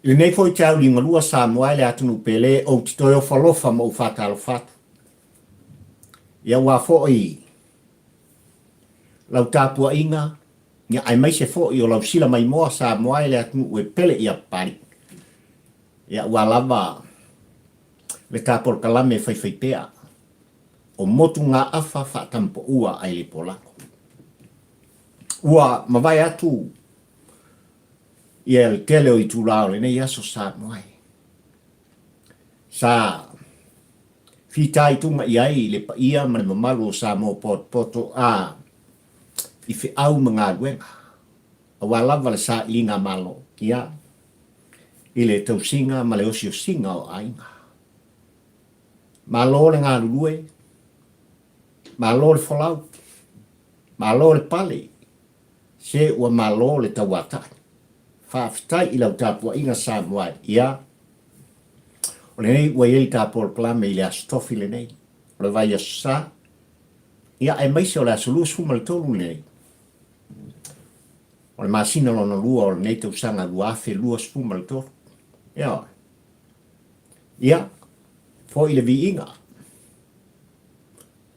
I lenei foi taeao liugalua Samoa e le atunuu pele ou te toe ofo alofa ma ou faatalofa atu. Ia aua foi lau tapuaiga ia aemaise foi o lau sila maimoa Samoa e le atunuu e pele ia Papalii. Ia aua lava le ta polokalame faifaipea o motugaafa faatampoua ae le polago. Ua mavae atu ia le tele o itula o lenei aso Samoa e sa fitaituga i ai le paia ma le mamalu o Samoa potopoto a i feau ma galuega aua lava le sailiga Malo ia i le tausiga ma le osiosiga o aiga. Malo le galulue, malo le folau, malo le pale, se ua malo le tauatai. Faafetai i lau tapuaiga Samoa e. Ia, o lenei ua i ai le ta polokalame i le Aso Tofi lenei, o le vaiaso sa, ia aemaise o le aso 23 lenei, o le masina lona lua o lenei tausaga 2023. Ioe. Ia, foi le viiga,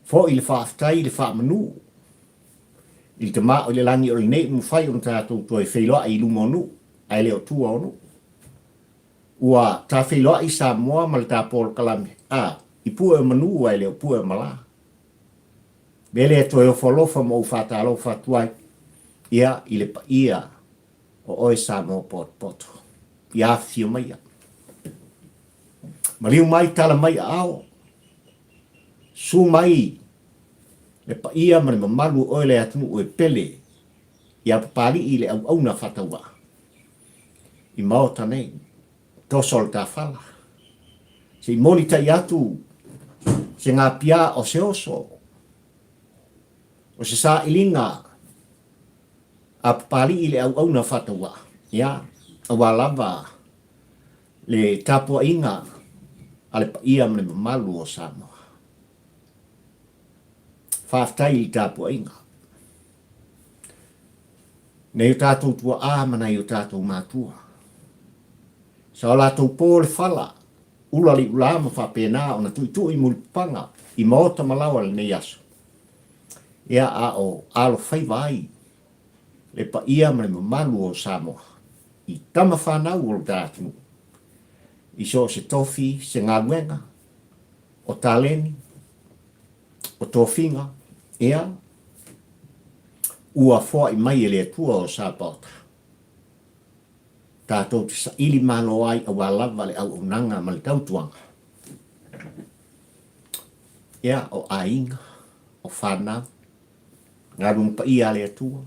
foi le faafetai i le faamanu i le Tama o i le lagi o lenei ua mafai ona tatou toe feiloai i luma o nuu, ae le o tua o nuu. Ua ta feiloai Samoa ma le ta polokalame, a, i pue o manu ae le o pue o malā. Mea lea e toe ofo alofa ma ou faatalofa atu ai, ia, i le paia o oe Samoa potopoto. Ia afifio maia. Maliu mai tala mai aao. Su mai le paia ma le mamalu o oe le atunuu e pele ia Papalii le auauna faatauvaa i maota nei. Toso o le tafala. Se i molitai atu se gapiā o se oso, o se sailiga a Papalii le auauna faatauvaa, ia, aua lava le tapuaiga a le paia ma le mamalu o Samoa. Faafetai i le tapuaiga. Nei o tatou tuaa ma nai o tatou matua. Sa o latou po le fala, ula le iulā ma faapena ona tuitui mulipapaga i maota ma laoa i lenei aso. Ia, a o alofaiva ai le paia ma le mamalu o Samoa i tama fanau o lo ta atunuu, i so o se tofi, se galuega, o taleni, o tofiga, ia, ua foai mai e le Atua o Sapaota, tatou te saili malo ai aua lava le auaunaga ma le tautuaga, ia, o aiga, o fanau, galuega paia a le Atua,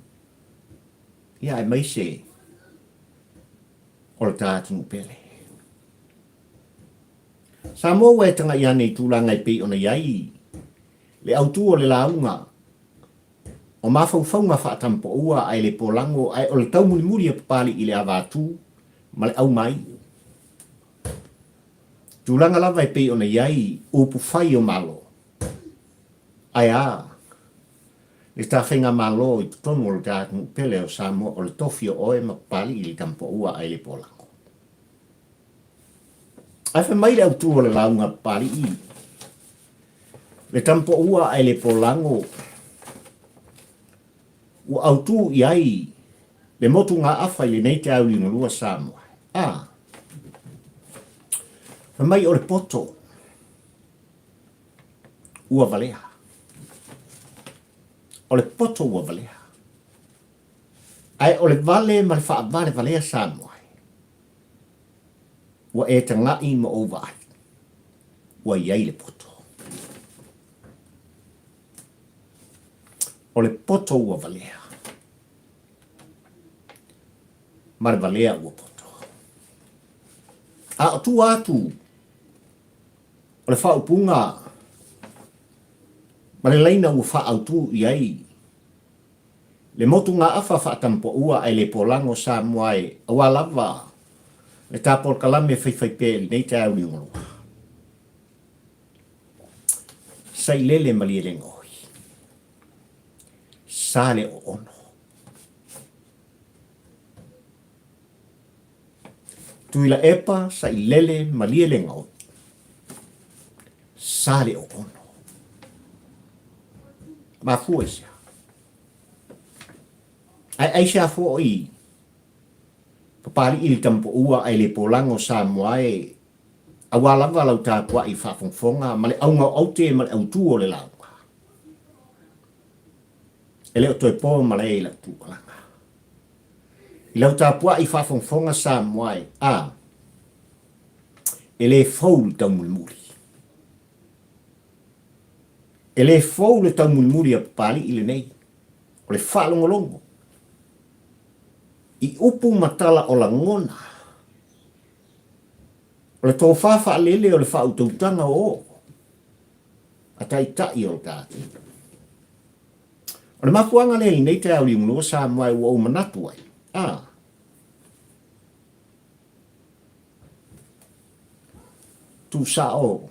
ia, aemaise o le ta atunuu pele. Samoa ua e tagai ane i tulaga e pei ona i ai le autu o le lauga o mafaufauga faatampoua ae le polago ae o le taumulimuli a Papalii i le ava atu ma le aumaiu. Tulaga lava e pei ona i ai upu fai o Malo ae a le ta faigamalo i totonu o le ta atunuu pele o Samoa o le tofi o oe ma Papalii i le tampoua ae le polago. Ae fai mai le autu o le lauga a Papalii, Le tampoua ae le polago ua autu i ai le motugaafa i lenei taeao liugalua Samoa. A. Fai mai o le poto ua valea. O le poto ua valea. Ae o le vale ma le faavalevalea Samoa, ua e taga'i ma ou vaai, ua i ai le poto. O le poto ua valea, ma le valea ua poto. A o tua atu o le faaupuga ma le laina ua faaautu i ai Le motugaafa faatampoua ae le polago Samoa e aua lava le ta polokalame faifaipea i lenei taeao liugalua. Sailele malielegaoi. Sa le oono. Tuilaepa Sailele Malielegaoi, Saleoono. Mafua i se a? Ae aisea foi Papalii le tamapoua ae le polaga o Samoa e aua lava lau tapuai faafogafoga ma le auga o aute ma le autu o le lauga. E le o toe po malae i lau tuualaga. I lau tapuai faafogafoga Samoa e, a, e le fou le taumulimuli. E le fou le taumulimuli a Papalii lenei, o le faalogologo i upu ma tala o lagona, o le tofa faalele o le faautautaga o oo a taitai o le ta atunuu. O le mafuaaga lea i lenei taeao liugalua Samoa ua ou manatu ai, a, tuusao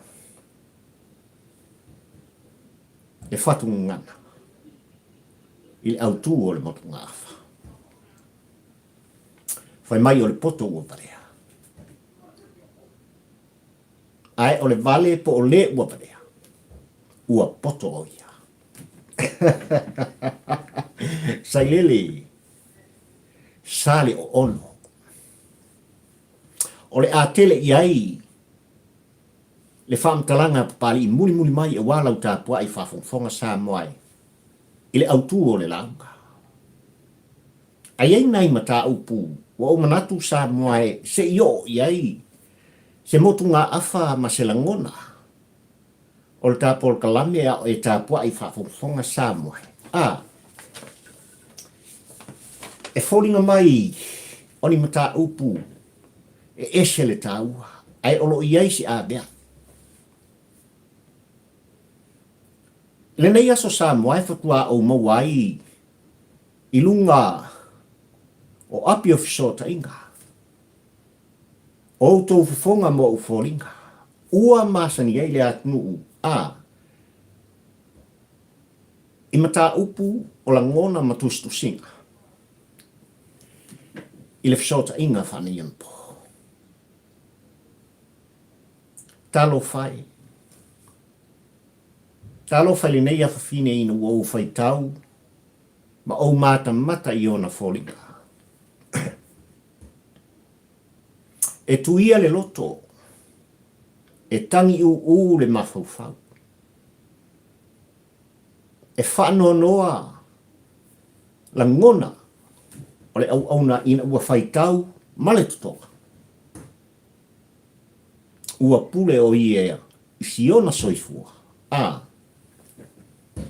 le fatu gagana i le autu o le motugaafa. Fai mai o le poto ua valea. Ae o le vale po o le ua valea, ua poto o ia. Sailele, sa le oono. O le a tele i ai le faamatalaga a Papalii mulimuli mai aua lau tapuai faafogafoga Samoa e i le autu o le lauga. A i ai nai mataupu ua ou manatu Samoa e se i oo i ai se motugaafa ma se lagona o le ta polokalame a o e tapuai faafogafoga Samoa e a e foliga mai o ni mataupu e ese le taua, ae o lo o i ai se aveaʻi. I lenei aso Samoa e faatoa ou maua ai i luga o api o fesootaiga, o outou fofoga ma ou foliga, ua masani ai le atunuu a i mataupu o lagona ma tusitusiga i le fesootaiga faaneionapo. Talofa e! Talofa i lenei afafine ina ua ou faitau ma ou matamata i ona foliga. E tuia le loto, e tagiūū le mafaufau. E faanoanoa lagona o le auauna ina ua faitau ma le totoa. Ua pule o ia i siona soifua, a,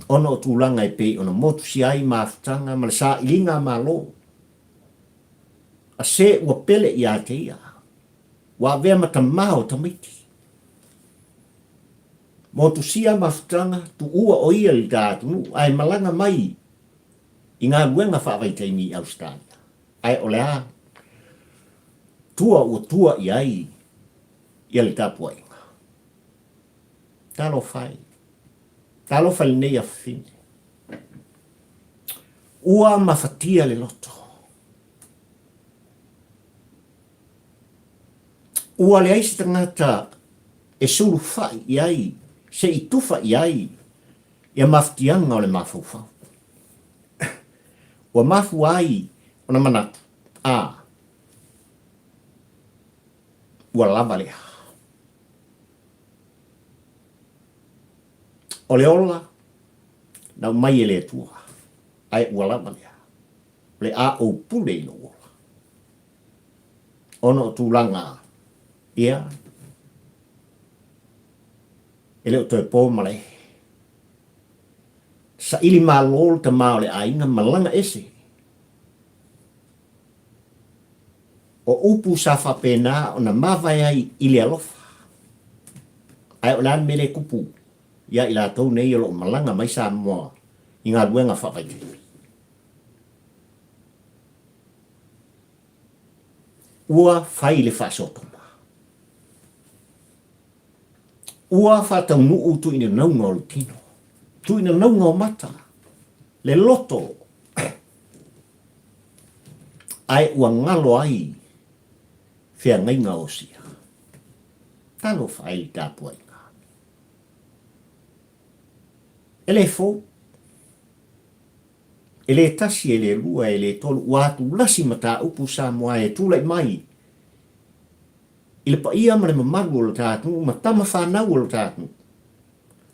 ona o tulaga e pei ona motusia ai mafutaga ma le sailiga a Malo, a se ua pele ia te ia, ua avea ma tamā o tamaiti. Motusia mafutaga, tuua o ia i le atunuu ae malaga mai i galuega faavaitaimi i Ausetalia. Ae o le a tua ua tua i ai ia le tapuaiga? Talofa e! Talofa i lenei afafine. Ua mafatia le loto. Ua leai se tagata e sulufai i ai, se i tufa i ai ia mafatiaga o le mafaufau. Ua mafua ai ona manatu, a, ua lava lea. O le ola, na aumai e le Atua, ae ua lava lea. O le a ou pule i lou ola. Ona o tulaga ia, e le o toe po malae. Saili malo le tama o le aiga malaga ese. O upu sa faapena ona mavae ai i le alofa. Ae o le a le mea lea e tupu ia i latou nei o lo o malaga mai Samoa i galuega faavaitaimi? Ua fai le faasootoma. Ua faataunuu tuuinanauga o le tino, tuuinanauga o mata, le loto, ae ua galo ai. Feagaiga o Osia. Talofa ai i le tapuaiga. E le fou. E le tasi, e le lua, e le tolu, ua atulasi mataupu Samoa e tulai mai i le paia ma le mamalu o lo ta atunuu ma tama fanau o lo ta atunuu.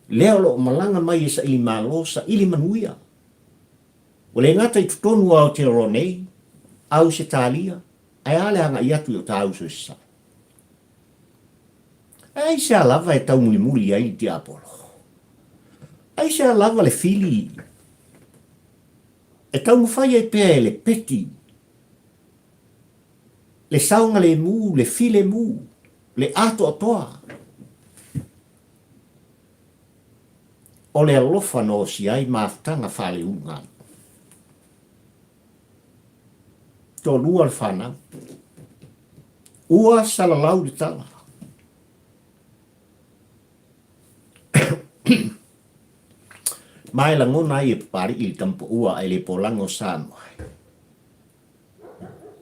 Lea o lo o malaga mai e saili malo, saili manuia. Ua le gata i totonu o Aotearoa nei, Ausetalia, ae a le agai atu i o ta uso i Sasae. Ae aisea lava e taumulimuli ai le tiapolo? Aisea lava le fili e taumafai ai pea e le peti le saogalemu, le filemu, le atoatoa o le alofa na osia ai mafutaga faaleulugaluu? Toalua le fanau. Ua salalau le tala. Ma e lagona ai e Papali'i le tamapaua ae le polaga o Samoa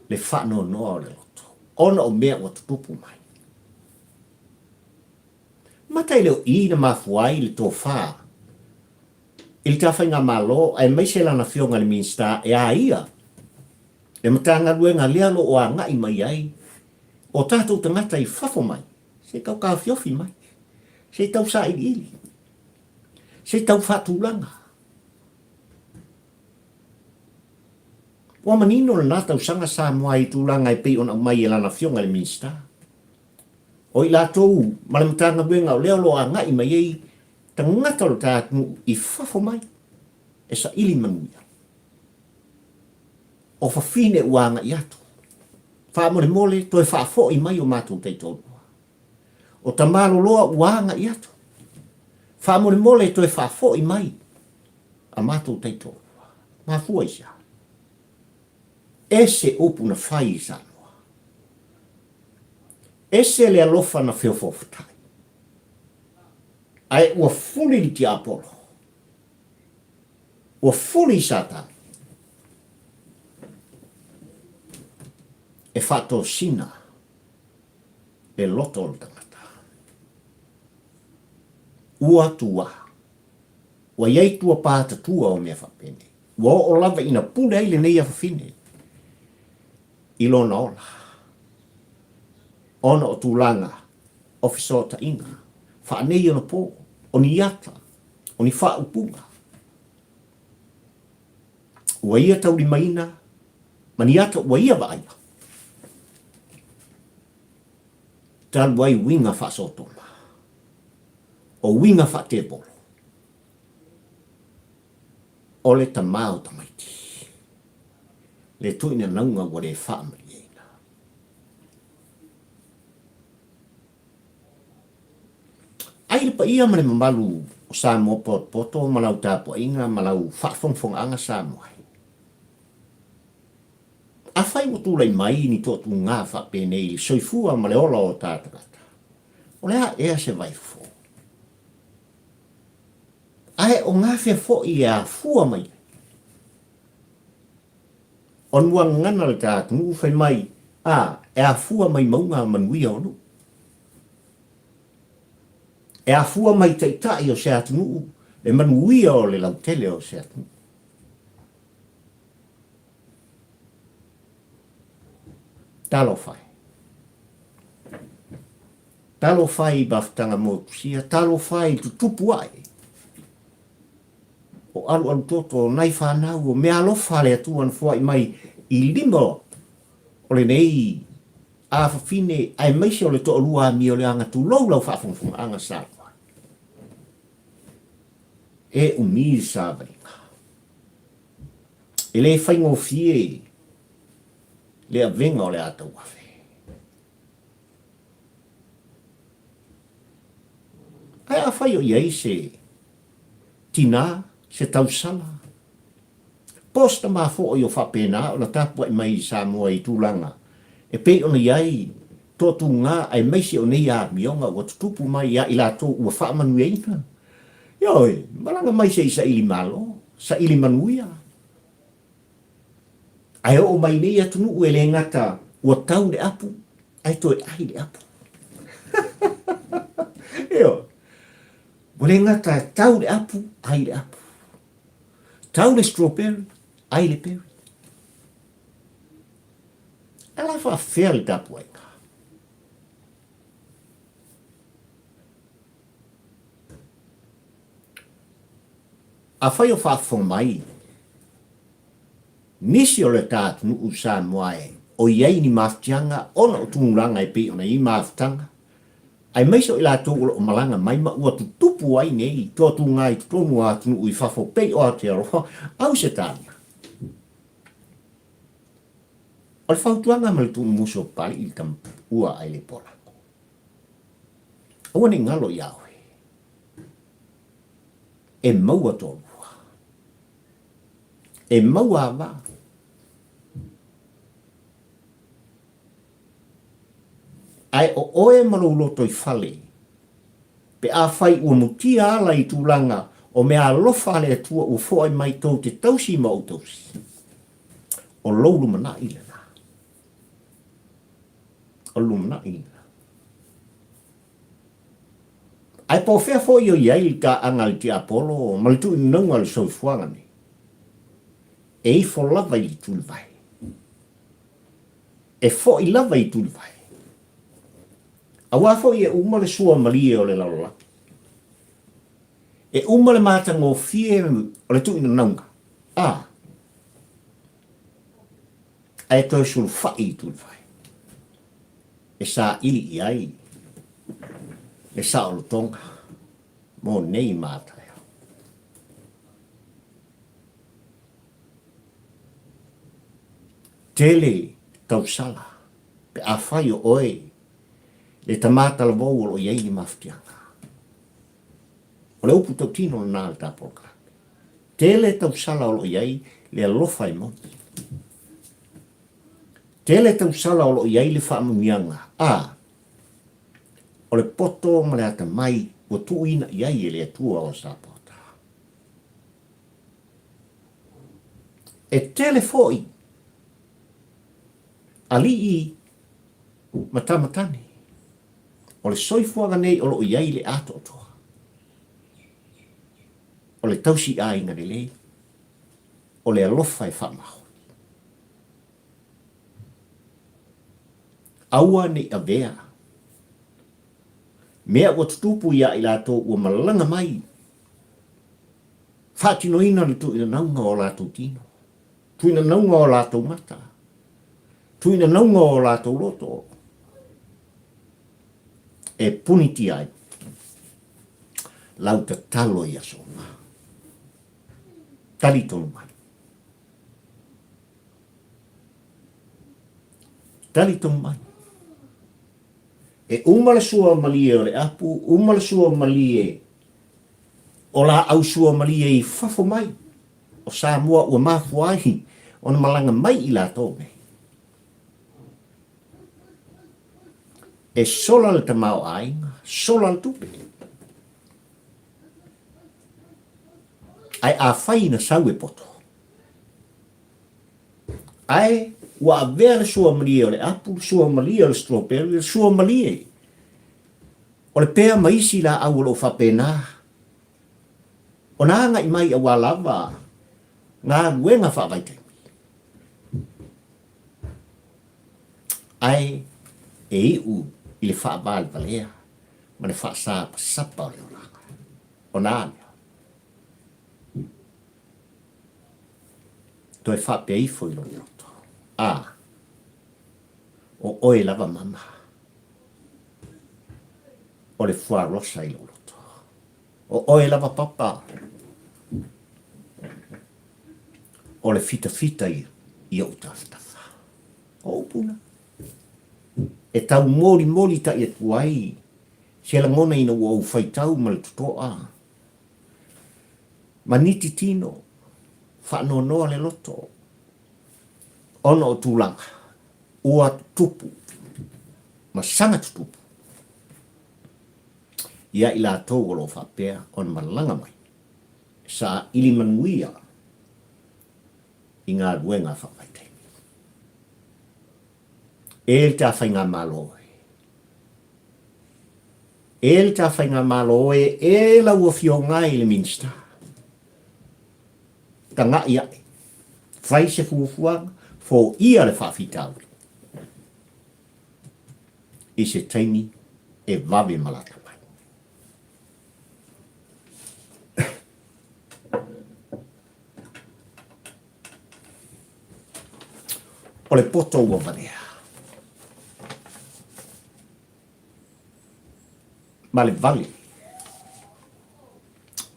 le faanoanoa o le loto ona o mea ua tutupu mai. Mata e le o i na mafua ai le tofa i le ta faigamalo aemaise lana afioga i le Minisita e a ia le Matagaluega lea o lo o agai mai ai o tatou tagata i fafo mai se i tau taofiofi mai, se i tau sailiili, se i tau faatulaga. Ua manino lena tausaga Samoa i tulaga e pei ona aumai e lana afioga i le Minisita. O i latou ma le Matagaluega o lea o lo o agai mai ai tagata o le ta atunuu i fafo mai e saili manuia. O fafine ua agai atu. Faamolemole toe faafoi mai o matou taitoalua. O tamaloloa ua agai atu. Faamolemole toe faafoi mai a matou taitoalua. Mafua i se a? Ese upu na fai i Samoa. Ese le alofa na feofoofotai. Ae ua fuli le tiapolo. Ua fuli Satani e faatosina le loto o le tagata. Ua tuā. Ua i ai tua pātatua o mea faapenei. Ua oo lava ina pule ai lenei afafine i lona ola, ona o tulaga o fesootaiga faanei ona po, o ni ata, o ni faaupuga ua ia taulimaina ma ni ata ua ia vaaia, talu ai uiga faasotoma, o uiga faatepolo, o le tama o tamaiti, le tuinanauga ua le faamalieina. Ai le paia ma le mamalu o Samoa potopoto ma lau tapuaiga ma lau faafogafogaaga Samoa. Afai ua tulai mai ni toatuga faapenei i le soifua ma le ola o ta tagata, o le a ea se vaifofo? Ae o gafea foi e afua mai ai? O nuagana le ta atunuu fai mai, a, e afua mai mauga manuia o nuu. E afua mai taitai o se atunuu le manuia o le lautele o se atunuu. Talofa e. Talofa e i mafutaga motusia, talofa e i tutupu ae. O alualu toto o nai fanau o meaalofa a le Atua na foai mai i lima o lenei afafine aemaise o le toalua amio leaga tulou lau faafogafogaaga Samoa. E umi le savaliga. E le faigofie le avega o le a tauave. Ae afai o i ai se tinā, se tausala, po o se tamā foi o faapena ona tapuai mai i Samoa i tulaga e pei ona i ai toatuga aemaise o nei amioga ua tutupu mai ia i latou ua faamanuiaina, ioe, malaga mai se i saili malo, saili manuia. Ae oo mai nei atunuu e le gata ua tau le apu, Ae toe ai le apu. Ioe. Ua le gata e tau le apu, ai le apu. Tau le strawberry, ai le berry. Ae la faafefea le tapuaiga? Afai o faafofoga mai nisi o le ta atunuu Samoa e o i ai ni mafatiaga ona o tulaga e pei ona i ai mafutaga, aemaise o i latou o lo o malaga mai ma ua tutupu ai nei toatuga i totonu o atunuu i fafo pei o Aotearoa, Ausetalia. O le fautuaga ma le tuumusu o Papalii i le tama ua ae le polago. Aua ne i galo iā oe. E maua toalua. E maua ava. Ae o oe ma lou lotoifale, pe afai ua mutia ala i tulaga o mea alofa a le Atua ua foai mai tou te tausi ma ou tausi, o lou lumanai lena. O le lumanai lena. Ae po o fea foi o i ai le taaga a le tiapolo ma le tuuinauga o le soifuaga nei, e ifo lava i le tulivae. E foi lava i tulivae. Aua foi e uma le sua malie o le lalolagi. E uma le matagofie o le tuuinanauga, a, ae toe sulufai i tulivae. E saili i ai le saolotoga mo nei ma taeao. Tele tausala pe afai o oe le tama talavou o lo o i ai ni mafatiaga. O le upu tautino lena a le ta polokalame. Tele tausala o lo o i ai le alofa e moni. Tele tausala o lo o i ai le faamanuiaga, a o le poto ma le atamai ua tuuina i ai e le Atua o Sapota. E tele foi alii ma tama tane o le soifuaga nei o lo o i ai le atoatoa o le tausi aiga lelei, o le alofa e faamaoni. Aua ne i avea mea ua tutupu iā i latou ua malaga mai, faatinoina le tuuinanauga o latou tino, tuuinanauga o latou mata, tuuinanauga o latou loto, e punitia ai lau tatalo i aso uma. Talitonu mai. Talitonu mai. E uma le sua malie o le apu, uma le sua malie o laau sua malie i fafo mai o Samoa ua mafua ai ona malaga mai i latou nei. E sola le tamaoaiga, sola le tupe. Ae afai ina sau e poto, Ae ua avea le sua malie o le apu, le sua malie o le strawberry, le sua malie o le pea ma isi laau o lo o faapena ona agai mai aua lava galuega faavaitaimi. Ae e iu i le faavalevalea ma le faasapasapa o le olaga. Ona a lea? Toe faapea ifo i lou loto, A, o oe lava mama, o le fuarosa i lou loto. O oe lava papa, o le fitafita i, i ou tafatafa. O upu na. E taumolimoli taʻi atu ai se lagona ina ua ou faitau ma le totoa Maniti tino, faanoanoa le loto, ona o tulaga ua tutupu ma saga tutupu ia i latou o lo o faapea ona malaga mai e saili manuia i galuega faavaitaimi. E le ta faigamalo e. E le ta faigamalo e, e lau Afioga i le Minisita. Taga'i ae, fai se fuafuaga, foia le faafitauli i se taimi e vave ma lata mai. O le poto ua valea. Ma le vale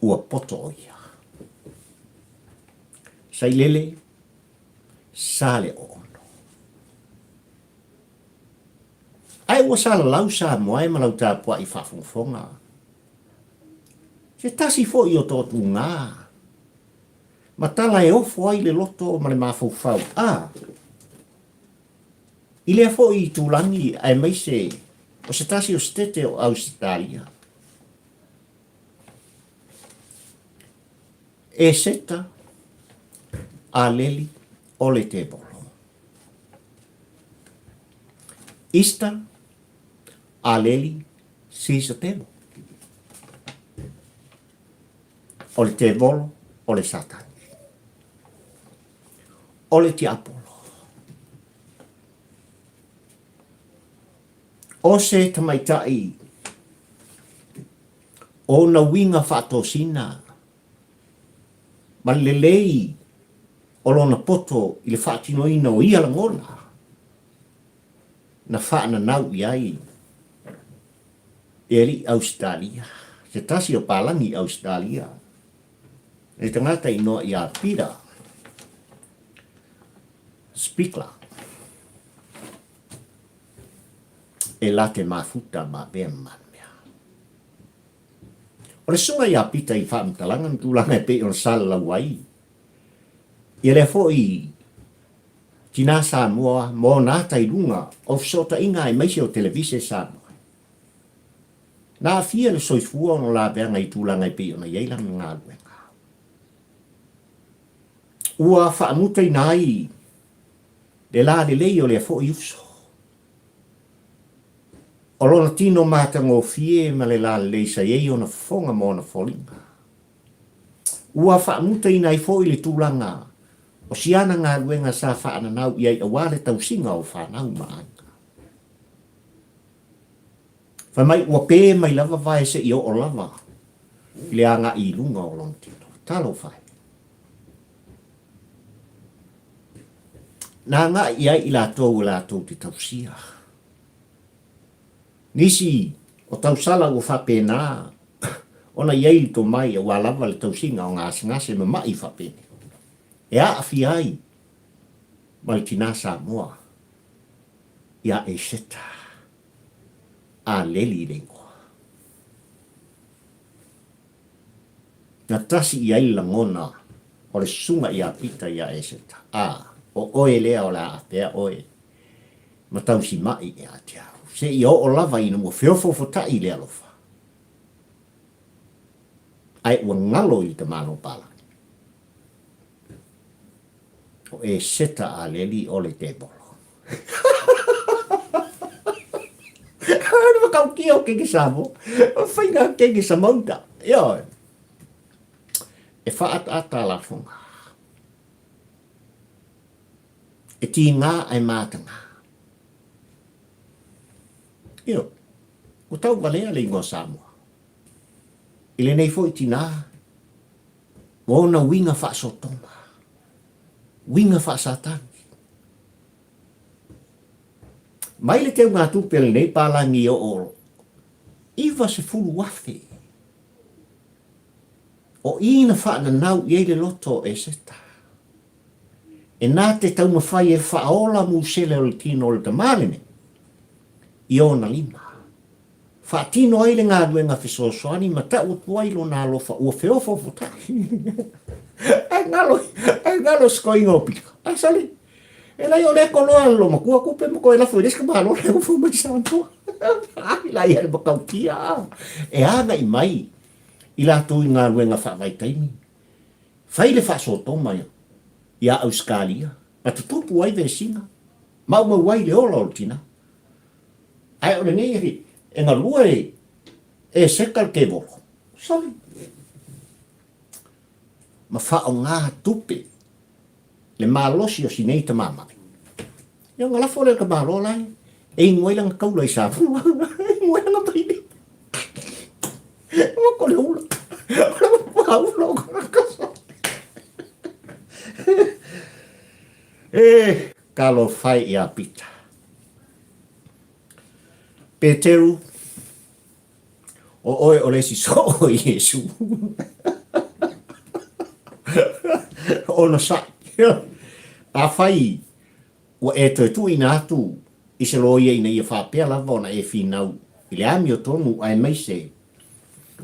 ua poto o ia. Sailele, sa le oono. Ae ua salalau Samoa e ma lau tapuai faafogafoga. Se tasi foi o toatuga ma tala e ofo ai le loto ma le mafaufau, a i lea foi itulagi aemaise o se tasi o setete o Ausetalia. Eseta, Aleli, o le tevolo. Ista, Aleli, Sisa tevolo. O le tevolo o le Satani. O le tiapolo. O se tamaitai ona uiga faatosina ma le lelei o lona poto i le faatinoina o ia lagona na faananau i ai e alii Ausetalia, se tasi o palagi Ausetalia, le tagata inoa ia Peter Spichler, e la te mafuta ma avea ma mea. O le susuga ia Pita i faamatalaga ma tulaga e pei ona salalau ai ia lea foi tinā Samoa ma ona ata i luga o fesootaiga aemaise o televise Samoa. Na aafia le soifua ona o laveaga i tulaga e pei ona i ai lana galuega. Ua faamutaina ai le lalelei o lea foi uso. O lona tino matagofie ma le lalelei sa i ai ona fofoga ma ona foliga. Ua faamutaina ai foi le tulaga o si ana galuega sa faananau i ai aua le tausiga o fanau ma aiga. Fai mai ua pe mai lava vae seia oo lava i le agai i luga o lona tino. Talofa e! Na agai i ai i latou e latou te tausia. Nisi o tausala ua faapena ona i ai le tomai aua lava le tausiga o gasegase ma maʻi faapenei e aafia ai ma le tinā Samoa ia Eseta Aleli le igoa. Na tasi i ai le lagona o le susuga ia Pita ia Eseta, A, o oe lea o le a afea oe ma tausimaʻi ia te au, seia oo lava ina ua feofoofotaʻi le alofa, ae ua galo i le tamāloa palagi. O Eseta Aleli o le tevolo. Le whakaukia o keke Samoa. O whainga keke Samauta. Ioe. E whaataata lafonga. E tīngā ai mātanga. Io, ua tauvalea le ingoa Samoa. I lenei foi tinā, ma ona uiga faasotoma, uiga faasatani. Mai le teugatupe a lenei palagi oo 90,000 o i na faananau i ai le loto o Eseta. E na te taumafai e faaola musele o le tino o le tama lenei i ona lima. Faatino ai le galuega fesoasoani ma tau atu ai lona alofa ua feofoofotai. Ae galo, ae galo sikoiga o pika. Ae sali, e lai o le koloa lo matua kupe ma koe lafo i le isi ka malo le ufo mai Samoa. Ai la ia le makautia. E agai mai i latou i galuega faavaitaimi. Fai le faasotoma ia Ausetalia ma tutupu ai vesiga. Maumau ai le ola o le tina. Ae o lenei ahi, e galue e seka le kevolo. Soli. Ma faaaoga tupe le malosi o si nei tamamai. Ia ona lafo lea i le tamaloa la e inu ai lana taula i Samoa. E inu ai lana vailima. Ua ko le ula. O le matua ula o tagata. E, talofa e ia Pita. Peteru, o oe o le isi soo o Iesu. Onosai. Afai ua e toe tuuina atu i se loia ina ia faapea lava ona e finau i le amiotonu aemaise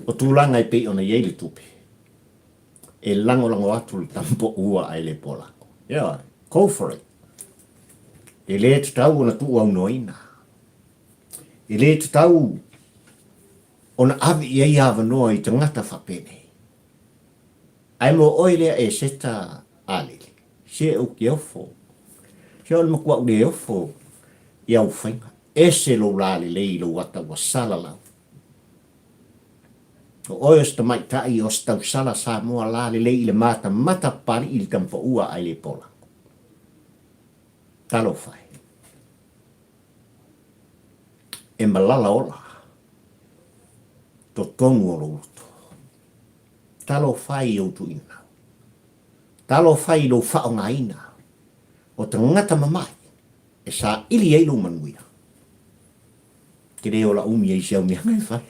o tulaga e pei ona i ai le tupe, e lagolago atu le tampoua ae le polago. Ioe, go for it. E le tatau ona tuuaunoaina. E le tatau ona ave i ai avanoa i tagata faapenei. Ae mo oe lea e seta alele, se ou te ofo. Se o le matuaʻu le ofo i au faiga. Ese lou lalelei i lou ata ua salalau. O oe o se tamaitai o se tausala Samoa lalelei i le matamata papaliʻi i le tamapaua ae le polago. Talofa e. E malala ola totonu o lou loto. Talofa e i ou tuuina. Talofa e i lou faaaogaina o tagata mamae e saili ai lou manuia. Te le ola umi ai si au mea e fai.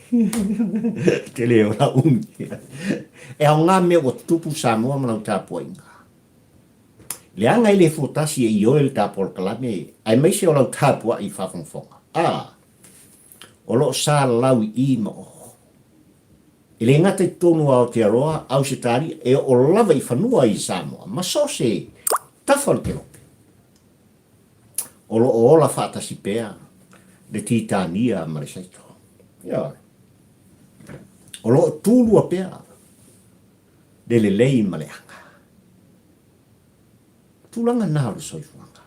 Te le ola umi. E aoga mea ua tutupu Samoa ma lau tapuaiga. Leaga e le fuatasi e ioe le ta polokalame aemaise o lau tapuai faafogafoga. A, o lo o salalau i i ma o. E le gata i totonu o Aotearoa, Ausetalia, e oo lava i fanua i Samoa ma so o se tafa o le kelope. O lo o ola faatasi pea le Titania ma le Saito. Ioe. O lo o tulua pea le lelei ma le aga. Tulaga na o le soifuaga.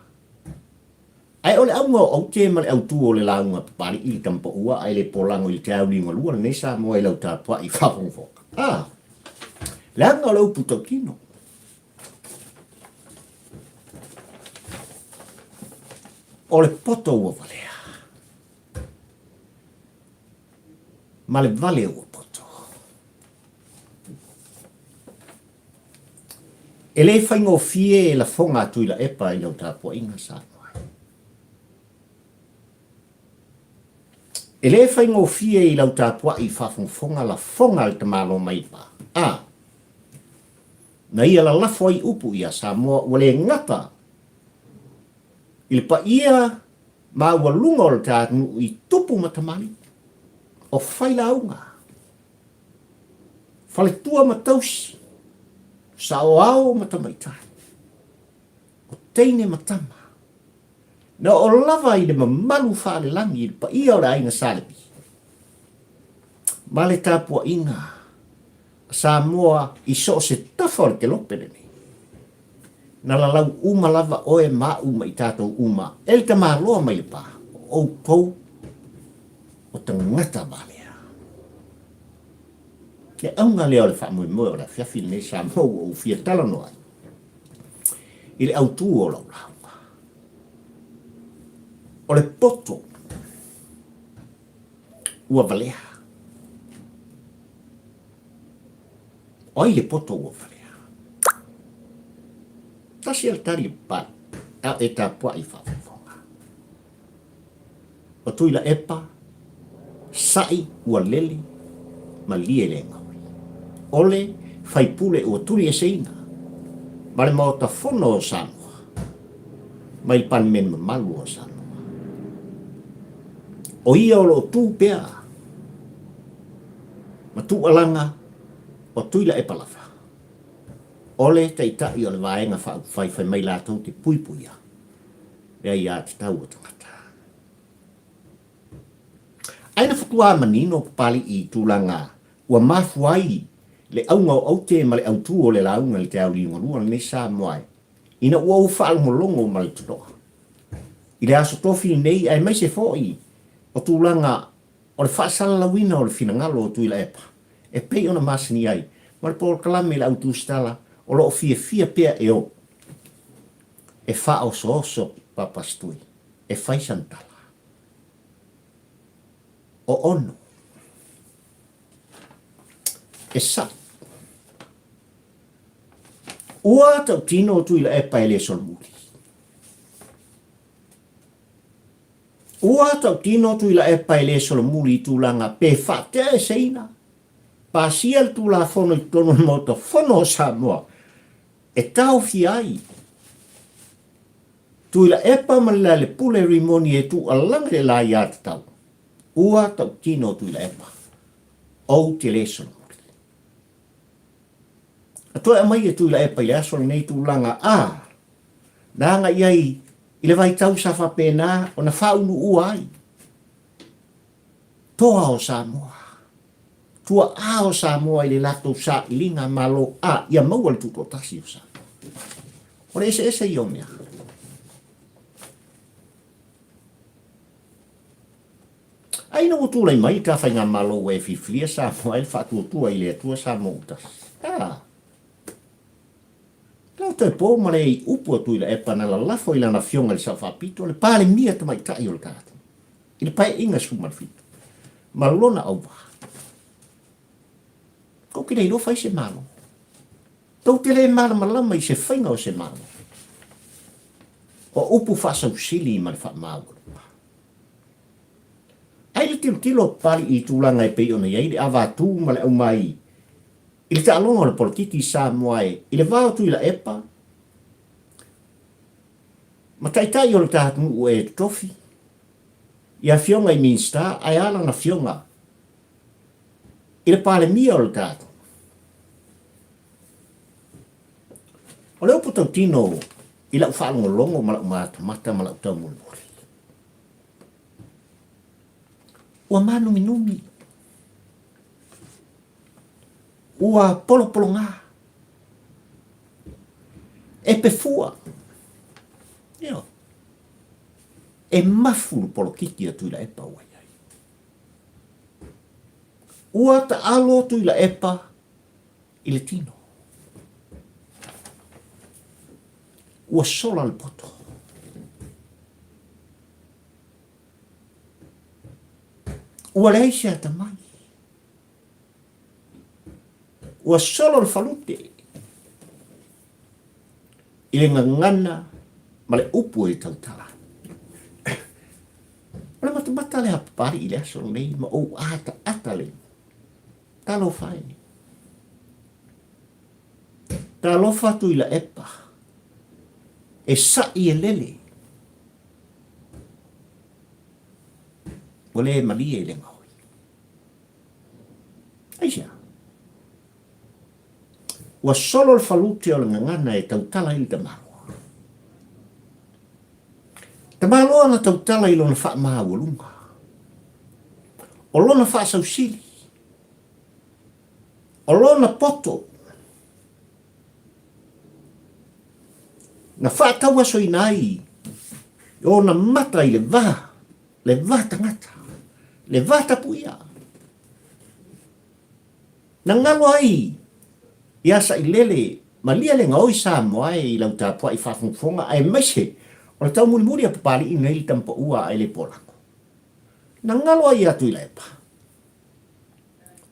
Ae o le auga o aute ma le autū o le lauga Papali'i i le Tamapaua ae le polago i le Teauliugalua lenei Samoa i lau tapuai faafogafoga. A! Leaga o le upu tautino. O le poto ua valea. Ma le vale ua poto. E le faigofie e lafoga a Tuilaepa i lau tapuaiga Samoa. E le faigofie i lau tapuai faafogafoga lafoga a le tamaloa Maiva. A! Na ia lalafo ai upu ia Samoa ua le gata i le paia maualuga o le tatunuu i tupu ma tamalii, o failauga, Faletua ma tausi, saoao ma tamaitai, o teine ma tama, na oo lava i le mamalu faalelagi i le paia o le aiga Sa Levi, ma le tapuaiga a Samoa i so o se tafa o le kelope lenei. Na lalau uma lava oe ma au ma i tatou uma e le tamaloa mai le pa, o outou o tagata valea. Le auga lea o le faamoemoe o le afiafi lenei Samoa ua ou fia talanoa ai i le autū o lau lauga. O le poto ua valea. O ai le poto ua valea? Tasi a le tali o Papali, a e tapuai faafofoga. O Tuilaepa, sa'i ua lele, malie le gaoi. O le faipule ua tulieseina ma le Maota Fono o Samoa mai le Palemene mamalu o Samoa. O ia o lo o tu pea ma tuualaga o Tuilaepa lava, o le Taitai o le Vaega Faaupufai fai mai latou te puipuia le aiatatau o tagata. Ae na faatuā manino Papali'i i tulaga ua mafua ai le auga o aute ma le autū o le lauga i le te au liugalua lenei Samoa ina ua ou faalogologo ma le totoa. I le Aso Tofi lenei aemaise foi o tulaga o le faasalalauina o le finagalo o Tuilaepa e pei ona masani ai ma le polokalame i le au tusitala o lo o fiafia pea e o e faaosooso Papasitui e fai sana tala. O ono e saʻi. Ua tautino o Tuilaepa e le solomuli. Ua tautino Tuilaepa e le solomuli i tulaga pe faateaeseina, pasia le Tulafono i totonu o le Maota Fono o Samoa e taofia ai Tuilaepa ma le Lealepule Rimoni e tuualage le la ia tatau. Ua tautino Tuilaepa, ou te le solomuli. A toe aumai e Tuilaepa i le aso lenei tulaga a na agai ai i le vaitau sa faapena ona faauluua ai toa o Samoa, tuaa o Samoa i le latou sailiga malo a ia maua le tutoatasi o Samoa. O le eseese ia o mea. A ina ua tulai mai ta faigamalo ua e filifilia Samoa ai le faatuatua i le Atua Samoa ua tasi. A! Lau toe po ma le i upu a Tuilaepa na lalafo i lana afioga i le Sao Faapito, le Palemia tamaitai o le ta atunuu, i le Paeaiga 17, ma lona auvaa. Tou te le iloa fai se Malo. Tou te le malamalama i se faiga o se Malo. O upu faasausili ma le faamaualuga. Ai le tilotilo a Papalii i tulaga e pei ona i ai le avatū ma le aumai i le taaloga o le polokiki i Samoa e i le va o Tuilaepa ma taitai o le ta atunuu e totofi i afioga i Minisita ae a lana afioga i le Palemia o le ta atunuu. O le upu tautino i lau faalogologo ma lau matamata ma lau taumolimoli. Ua mānuminumi. Ua polopologā. E pefua. Ioe. E mafu le polokiki a Tuilaepa ua i ai. Ua taalo Tuilaepa i le tino. Ua sola le poto. Ua leai se atamai. Ua solo le falute i le gagana ma le upu e tautala. O le matamata lea a Papalii i le aso lenei ma ou ataata le Talofa e. Talofa Tuilaepa e saʻi e lele. Ua le malie i le gaoi. Aisea? Ua solo le falute o le gagana e tautala ai le tamaloa. Tamaloa na tautala i lona faamaualuga. O lona faasausili. O lona poto na faatauasoina ai i ona mata i le va, le va tagata, le va tapuia. Na galo ai ia Sailele malia le gaoi Samoa e i lau tapuai faafogafoga aemaise o le taumulimuli a Papalii nei le tamapaua a Elepolago. Na galo ai ia Tuilaepa.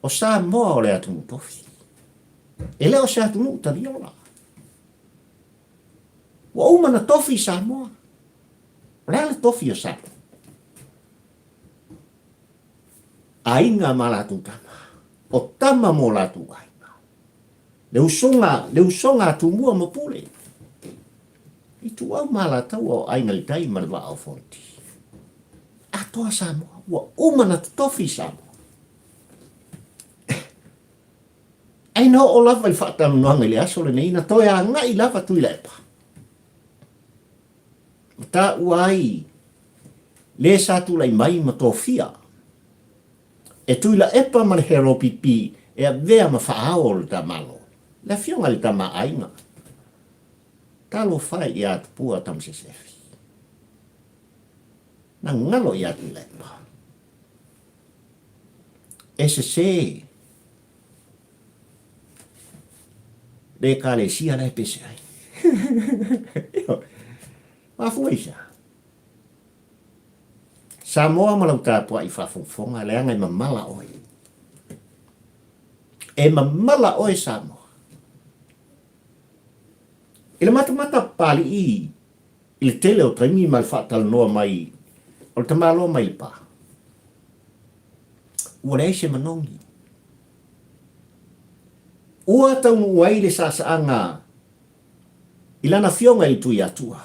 O Samoa o le atunuu tofi. E le o se atunuu taliola. Ua uma na tofi Samoa. O le a le tofi o Samoa? Aiga ma latou tama. O tama mo latou aiga. Le usoga, le usoga a Tumua ma Pule. Ituau ma Alataua o Aiga i le Tai ma le Vaa o Fonoti. Atoa Samoa, ua uma na totofi Samoa. Ai na oo lava i le faatalanoaga i le aso lenei, na toe agai lava Tuilaepa. Ma taua ai le sa tulai mai ma tofia e Tuilaepa ma le HRPP e avea ma faaao o le ta Malo, le afioga i le Tama a Aiga. Talofa e ia Tupua Tamasese. Na galo ia Tuilaepa. E sesē le Ekalesia la e pese ai. Ioe. Mafua i se a? Samoa ma lau tapuai faafogafoga, leaga e mamala oe. E mamala oe Samoa. I le matamata Papalii i le tele o taimi ma le faatalanoa mai o le tamaloa mai Lepa, ua leai se manogi. Ua taunuu ai le saasaaga i lana afioga i le Tuiatua,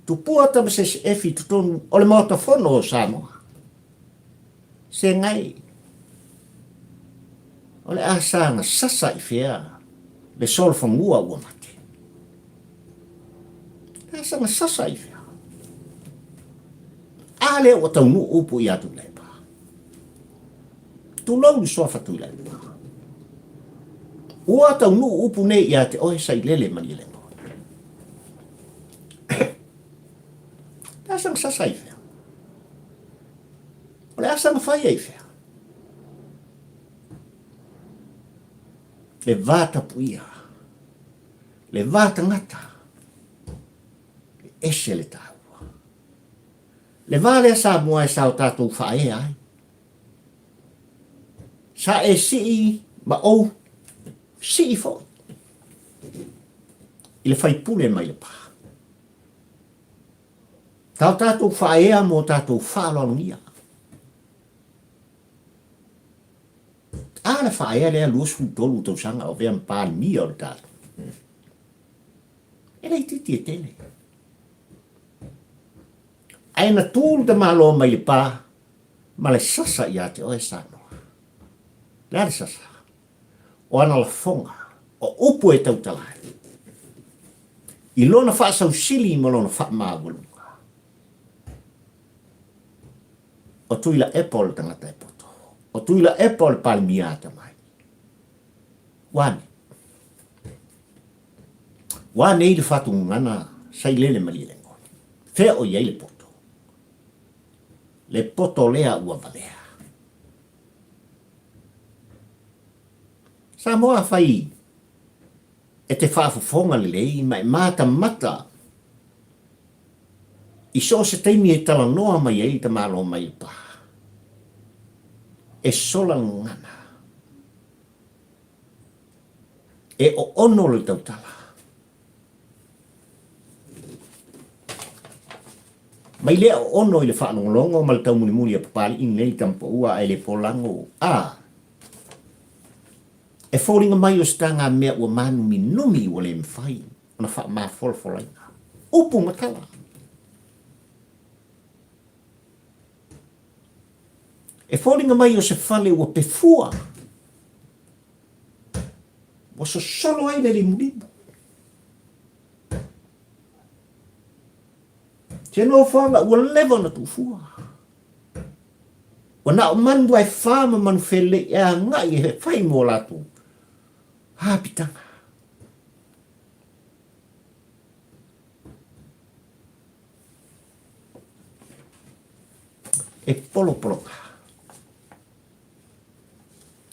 Tupua Tamasese Efi i totonu o le Maota Fono o Samoa. Segai, o le a saga sasa i fea le solofanua ua mate? O le a saga sasa i fea? A lea ua taunuu upu ia Tuilaepa. Tulou le suafa Tuilaepa. Ua taunuu upu nei ia te oe Sailele Malielegaoi. O le a saga sasa i fea? O le a saga fai ai fea? Le va tapuia, le va tagata, e ese le taua. Le va lea Samoa e sa o tatou faaea ai. Sa e sii ma ou sii foi i le faipule mai Lepa. Sa o tatou faaea mo tatou faaaloalogia. A le faaea lea 23 tausaga o avea ma Palemia o le tatou. E le itiiti e tele. Ae na tu le tamaloa mai Lepa ma le sasa ia te oe Samoa. Le a le sasa? O ana lafoga, o upu e tautala ai, i lona faasausili ma lona faamaualuga. O Tuilaepa o le tagata e poto. O Tuilaepa o le Palemia atamai. Ua ane? Ua nei le faatugugana Sailele Malielegaoi? Fea o i ai le poto? Le poto lea ua valea. Samoa afai e te faafofoga lelei ma e matamata i so o se taimi e talanoa mai ai le tamaloa mai le pa, e sola gagana, e oono le tautala. Mai lea oono i le faalogologo ma le taumulimuli a Papali'i nei tamapaua ae le polago a e foliga mai o se tagamea ua mānuminumi ua le mafai ona faamafolafolaina. Upu ma tala. E foliga mai o se fale ua pefua, ua sosolo ai le limulimu. Se nofoaga ua leva ona tuufua. Ua na o manu aefā ma manu felelei e agai e fai mo latou hapitaga. E polopoloka.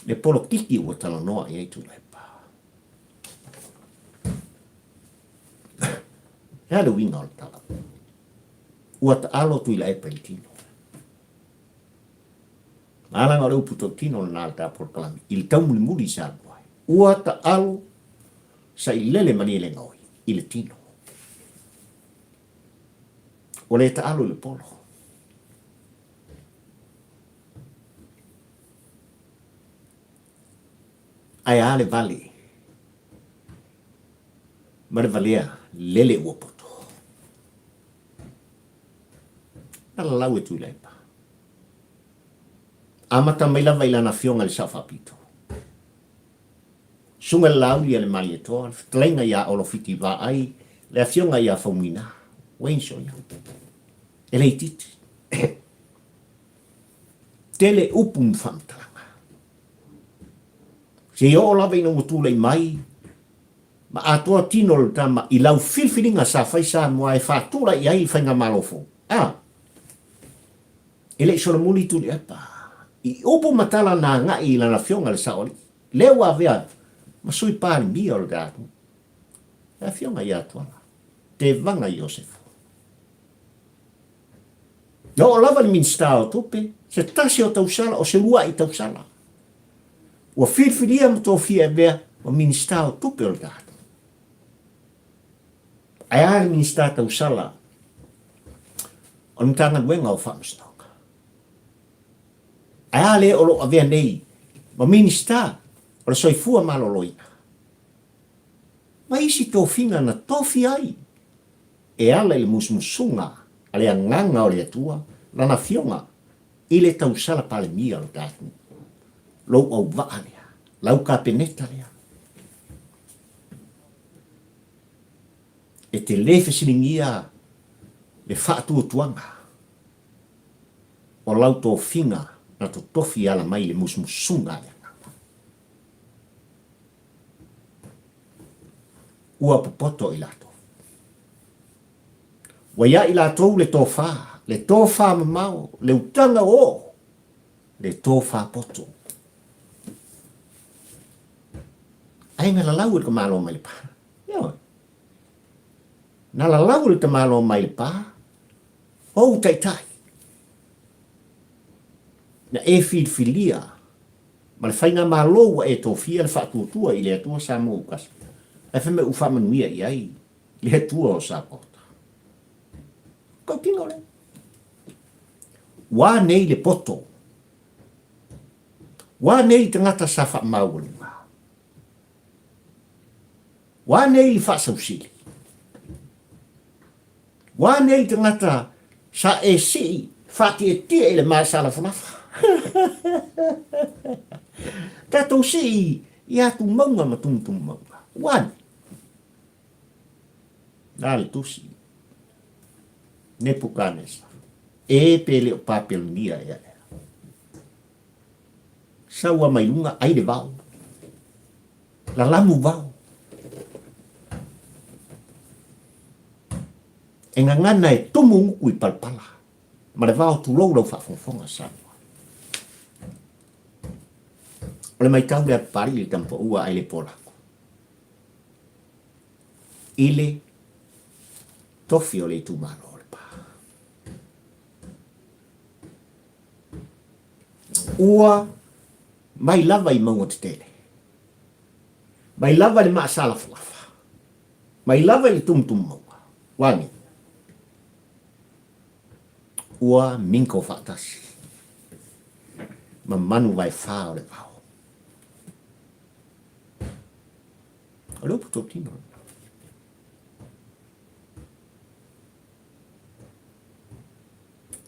Le polokiki ua talanoa i ai Tuilaepa. He aha le uiga o le tala? Ua taalo Tuilaepa i le tino. Leaga o le upu tautino lena a le ta polokalame i le taumulimuli i Samoa ai. Ua taalo sailele Malielegaoi i le tino. Ua le taalo i le polo. Ae a le vale ma le valea lele ua poto. Na lalau e Tuilaepa. Amata mai lava i lana afioga i le Sao Faapito. Susuga i le Laauli a le Malietoa, le fetalaiga ia Olo Fiti Vaai, le afioga ia Faumuina, Wayne Soia. E le itiiti. Tele upu ma faamatalaga. Seia oo lava ina ua tulai mai ma atoa tino o le tama i lau filifiliga sa fai Samoa e faatulai ai le faigamalo fou. A. E le i solomuli Tuliʻepa i upu ma tala na agai i lana afioga i le Saoalii, lea ua avea ma Sui Palemia o le atunuu, le afioga ia Tuala Tevaga Iosefo. Na oo lava i le Minisita o Tupe, se tasi o tausala o se uluai tausala ua filifilia ma tofia e avea ma Minisita o Tupe o le atunuu. Ae a le Minisita tausala o le Matagaluega o Faamasinoga? Ae a le o lo o avea nei ma Minisita o le Soifua Maloloina? Ma isi tofiga na tofi ai e ala i le musumusuga a le Agaga o le Atua, Lana Afioga i le tausala Palemia o le ta atunuu. Lou auvaa lea, lau Kapeneta lea. E te le fesiligia le faatuatuaga o lau tofiga na totofi e ala mai i le musumusuga a le Agaga. Ua popoto i latou. Ua ia i latou le tofa, le tofa mamao, le utaga oo, le tofa poto. Ae na lalau e le tamaloa mai le pa. Ioe. Na lalau e le tamaloa mai le pa, ou taitai. Na e filifilia ma le faigamalo ua e tofia le faatuatua i le Atua Samoa ua tasi, ae fai mai ua faamanuia i ai le Atua o Sapota. Tautino lea. Ua nei le poto. Ua nei tagata sa faamaualuga. Ua nei le faasausili. Ua nei tagata sa e sii faatietie i le masalafalafa. Tatou sii i atumauga ma tumutumumauga. Ua nei. Na le tusi. Nepukanesa. E pe le o Papelonia ea lea. Sau a mai luga ai le vao. Lalamu vao. E gagana e tumu uku i palapala ma le vao tulou lau faafogafoga Samoa. O le maitau lea Papalii i le tamapaua ai le polako i le tofi o le itumalo o Lepa. Ua mai lava i mauga tetele, mai lava i le maasalafalafa, mai lava i le tumutumumauga, ua agi, ua minko faatasi ma manu vaefā o le vao. O le upu tautino lena.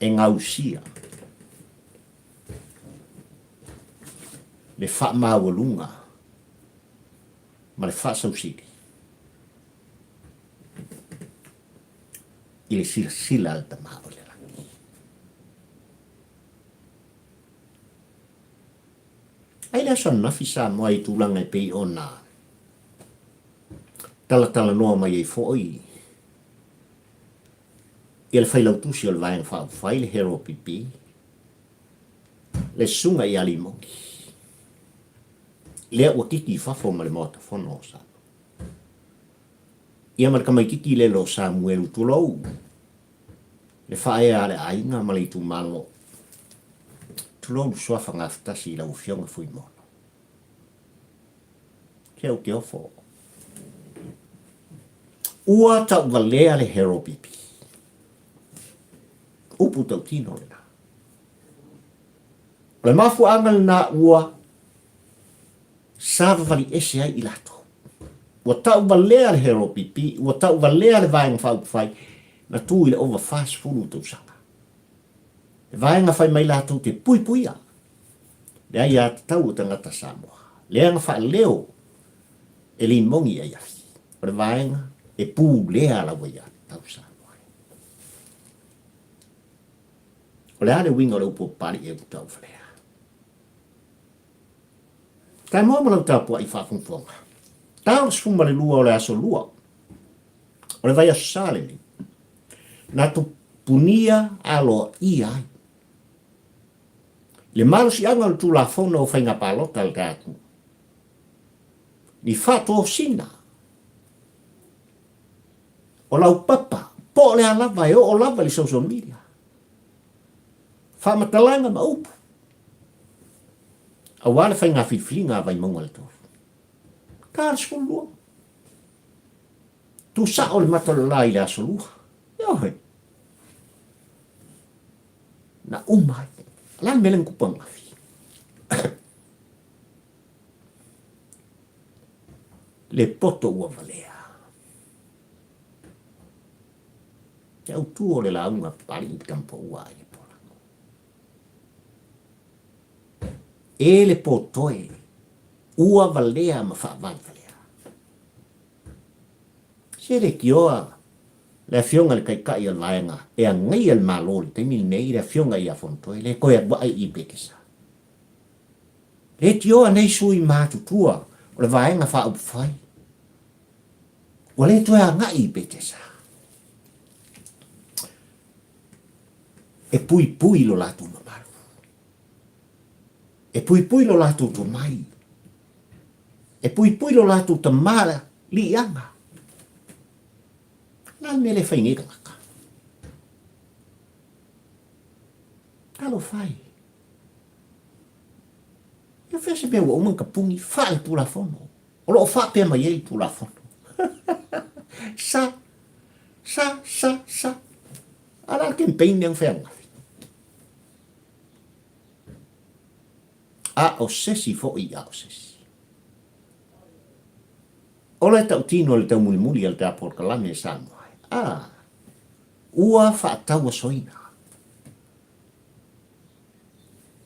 E gausia le faamaualuga ma le faasausili i le silasila a le Tama o i le Lagi. Ai le aso ananafi Samoa i tulaga e pei ona talatalanoa mai ai foi ia le Failautusi o le Vaega Faaupufai, le Harold Pipi, le Susuga ia Limoni, lea ua kiki i fafo ma le Maota Fono o Samoa. Ia ma le tamaititi lele o Samuelu tulou, le faaea a le aiga ma le itumalo. Tulou le suafa gafatasi i lau Afioga Fuimaono. Ke au te ofo. Ua tauvalea le Hero Bibi. Upu tautino lena. O le mafuaaga lena ua savavali ese ai i latou. Ua tauvalea le Hero Bibi, ua tauvalea le Vaega Faaupufai na tu i le ova 40 tausaga. Le vaega fai mai latou te puipuia le aiatatau o tagata Samoa, lea na faaleo e Limogi Aiafi, o le vaega e pulea lau aiatatau Samoa. O le a le uiga o le upu o Papalii e uta tauvalea? Samoa ma lau tapuai faafogafoga. Ta o le 12 o le aso lua o le vaiaso sa lenei, na tupunia aloaia ai. Le malosiaga o le Tulafono o Faiga Palota a le tatou, ni faatosina o laupapa po o le a lava e oo lava i le social media, faamatalaga ma upu aua le faiga filifiliga a Vaimauga le 3. Ta le 12. Tu sao le mata o le la i le aso lua. Ioe. Na uma ai. O le a le mea lea na tupu ananafi? Le poto ua valea. Te autu o le lauga Papalii Tamapoua ai le Polago. E le potoe, ua valea ma faavalevalea. Se leitioa le Afioga i le Taitai o le Vaega e agaia le Malo i le taimi lenei, le Afioga ia Fonotoe, le toe alu ae i Petesa. Leitioa nei sui matutua o le Vaega Faaupufai, ua le toe agai i Petesa. E puipui lo latou mamalu. E puipui lo latou tomai. E puipui lo latou tamaliiaga. O le a le mea lea e fai nei tagata? Talofa e. Ia fea se mea ua uma ona tapuni faale-tulafono. O lo o faapea mai ai le tulafono. Sa, sa, sa, sa. A o le a le campaign lea na fai ananafi? A o sesi foi a o sesi. O le tautino i le taumulimuli a le ta polokalame a Samoa, a, ua faatauasoina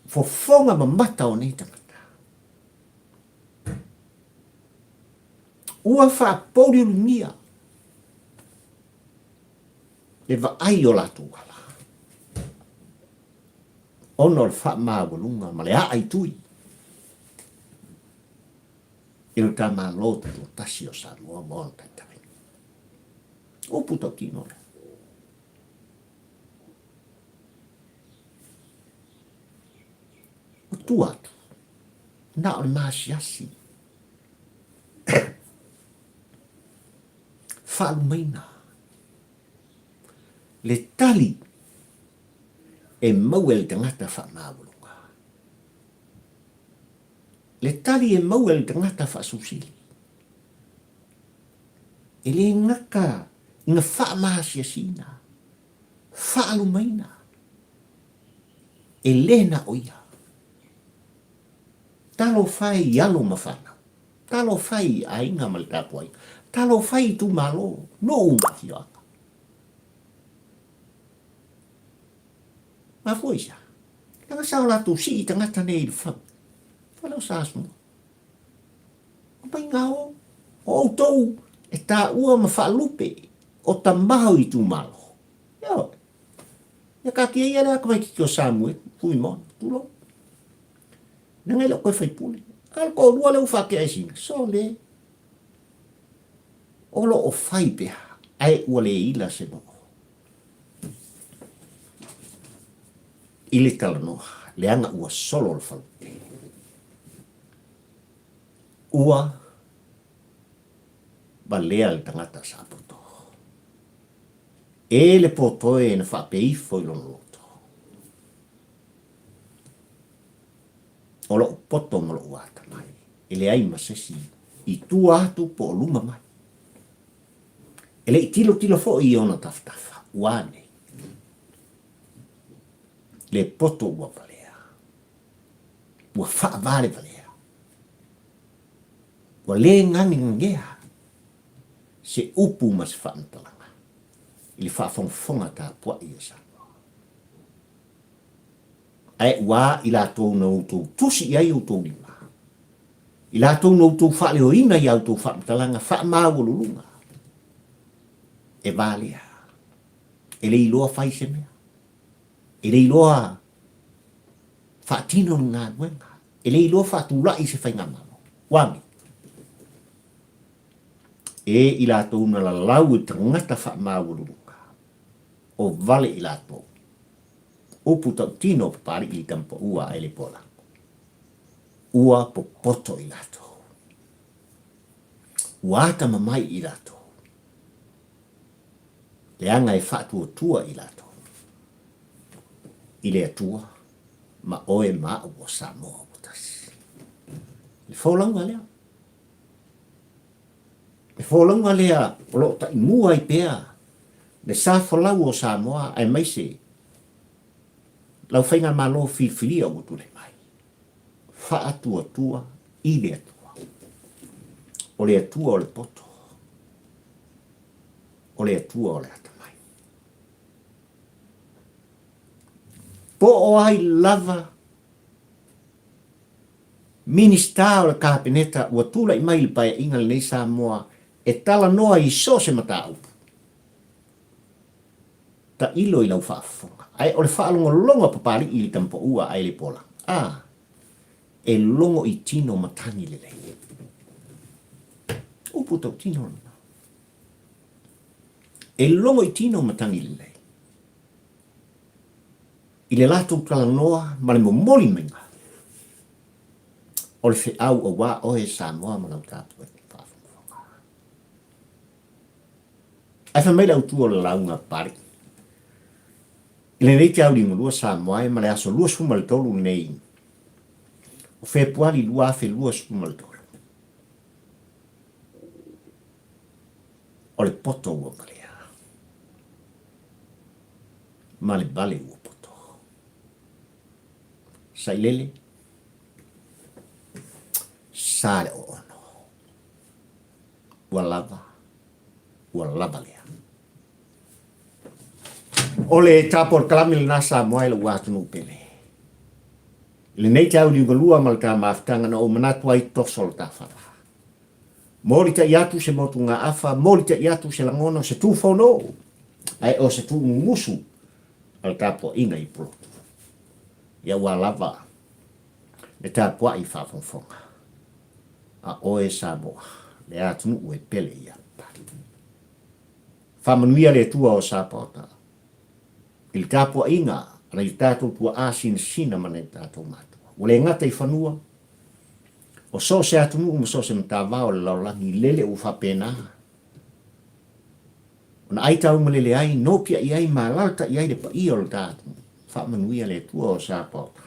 fofoga mamata o nei tagata. Ua faapouliuligia le vaai o latou ala. Ona o le faamaualuga ma le aa i tui i lo ta Malo Tutoatasi o Samoa ma ona taitai. Upu tautino lea. O tua atu, na o le maasiasi faalumaina le tali e maua e le tagata faamaualuga. Le tali e maua e le tagata faasausili. E le gata ina faamaasiasiina, faalumaina, e le na o ia. Talofa e i alo ma fanau, talofa e i aiga ma le tapuaiga, talofa e i itumalo, nuu ma afioaga. Mafua i se aha? Leaga sa o latou sii tagata nei i le fau. Fale o Samoa. Aumai o, o outou e taua ma faalupe o tama o itumalo. Ioe. Ia taatia ia le tamaitiiti o Samuelu, Fuimaono, tulou. Leaga e le o toe faipule. A o le toalua lea ua faatea e sina, sole. O lo o fai pea, ae ua le ila se noo. I le talanoa, leaga ua solo le falupe. Ua valea le tagata sapoto. E le potoe na faapea ifo i lona loto. O lou poto ma lou atamai, e leai ma se isi i tua atu po o luma mai. E le i tilotilo foi i ona tafatafa, ua ane le poto ua valea, ua faavalevalea, ua le ganegagea se upu ma se faamatalaga i le faafogafoga tapuai a Samoa. Ae ua i latou na outou tusi i ai outou lima, i latou na outou faaleoina i a outou faamatalaga faamaualuluga, e valea, e le iloa fai se mea, e le iloa faatino le galuega, e le iloa faatulai se faigamalo. Ua ane? E i latou na lalau i tagata faamaualuluga, o vale i latou. Upu tautino o Papali'i i Tamapaua ae le Polango. Ua popoto i latou. Ua atamamai i latou. Leaga e faatuatua i latou i le Atua ma oe ma a'u o Samoa ua tasi. Le folauga lea. Le folauga lea o lo o taimua ai pea le sa folau o Samoa aemaise lau faigamalo filifilia ua tulai mai. Faatuatua i le Atua. O le Atua o le poto. O le Atua o le atamai. Po o ai lava Minisita o le Kapeneta ua tulai mai i le Paeaiga lenei Samoa e talanoa i so o se mataupu. Tailo i lau faafofoga. Ae o le faalogologo a Papalii i le tamapaua ae le pola. A, e logo i tino matagi lelei. Upu tautino lena. E logo i tino matagi lelei. I le latou talanoa ma le momoli maiga o le feau auā oe Samoa ma lau tapuaiga faafogafoga. Ae fai mai le autu o le lauga a Papalii, I lenei te aulimalua Samoa e ma le aso 23 lenei o Fepuari 2023, o le poto ua valea ma le vale ua poto. Sailele, sa le oono. Ua lava, ua lava lea. O le tapolokalame lena Samoa e lou atunuu pele. I lenei tauliugalua ma le ta mafutaga na ou manatu ai toso le ta fala. Molitai atu se motugaafa, molitai atu se lagona, se tufono, ae o se tuumumusu a le tapuaiga i Pulotu. Ia ua lava le tapuai faafogafoga a oe Samoa, le atunuu e pele ia Papalii. Faamanuia le Atua o Sapaota i le tapuaiga a nai o tatou tuaa sinasina ma nai o tatou matua. Ua le gata i fanua, o so o se atunuu ma so o se matavao o le lalolagi, lele ua faapena ona ai taumalele ai, nopiai ai ma alaalatai ai le paia o le ta atunuu. Faamanuia le Atua o Sapaota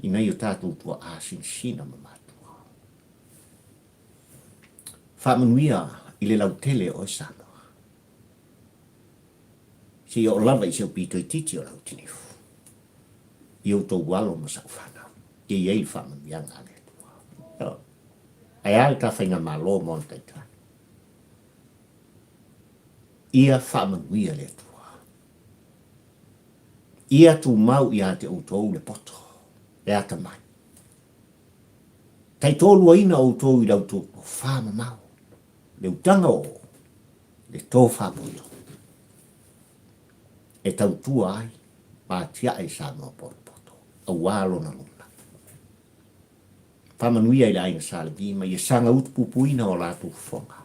i nai o tatou tuaa sinasina ma matua. Faamanuia i le lautele o oe Samoa. Se i oo lava i si ou pito itiiti o Lautinifu, i outou alo ma sau fanau, ia i ai le faamanuiaga a le Atua. Ae a le ta faigamalo ma ona taitai? Ia faamanuia le Atua. Ia tumau ia te outou le poto, le atamai. Taitoluaina outou i la outou tofa mamao, le utaga o le tofa poto e tautua ai ma atiae Samoa potopoto aua lona luna. Faamanuia i le aiga Sa Levi ma ia saga utupupuina o latou fofoga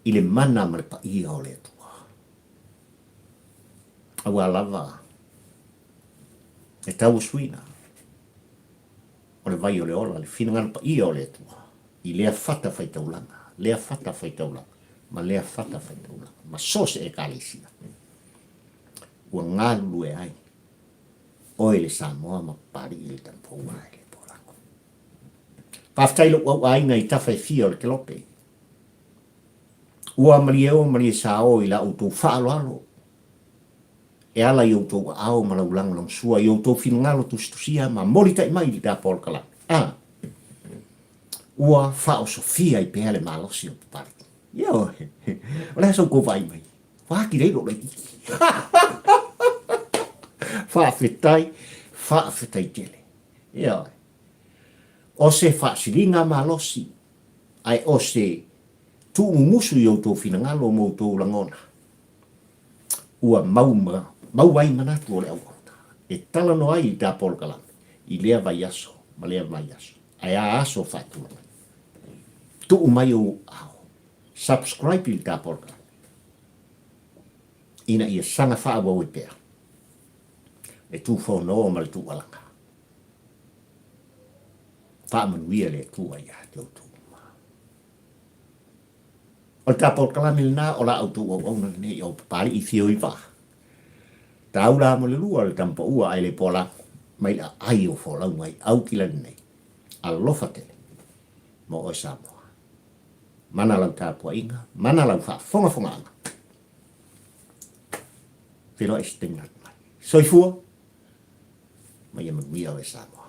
i le mana ma le paia o le Atua. Aua lava e tauasuina o le vai o le ola, le finagalo paia o le Atua i lea fata faitaulaga, lea fata faitaulaga, ma lea fata faitaulaga, ma so o se Ekalesia ua galulue ai oe le Samoa ma Papalii le Tampou ae le Polago. Faafetai lou auaiga i tafa e fia o le kelope. Ua malie o malie sa o i la outou faaaloalo e ala i outou aao ma lau lagolagosua i outou finagalo tusitusia ma molitai mai i le tapolokalame. A ua faaosofia ai pea le malosi o Papalii. Ioe, o le a sa outou vaai mai? Ua atili ai lou laitiiti. Faafetai, faafetai tele. Ioe. O se faasiliga malosi, ae o se tuumumusu i outou finagalo ma outou lagona, ua mau ma mau ai manatu o le auauna e talanoa ai i ta polokalame i lea vaiaso ma lea vaiaso, ae a aso faatulaga. Tuu mai ou ao, subscribe i le ta polokalame ina ia saga faaauau ai pea. Le tufono ma le tuualaga. Faamanuia le Atua ia te outou uma. O le ta polokalame lena o la outou auauna lenei o Papalii Fio i Vaa. Taula mo le lua o le tamapaua ai le poalago mai le aai o folauga i Aukila lenei. Alofa tele mo oe Samoa. Mana lau tapuaiga, mana lau faafogafogaaga. Feiloai se taimi lata mai. Soifua ma ia manuia oe Samoa.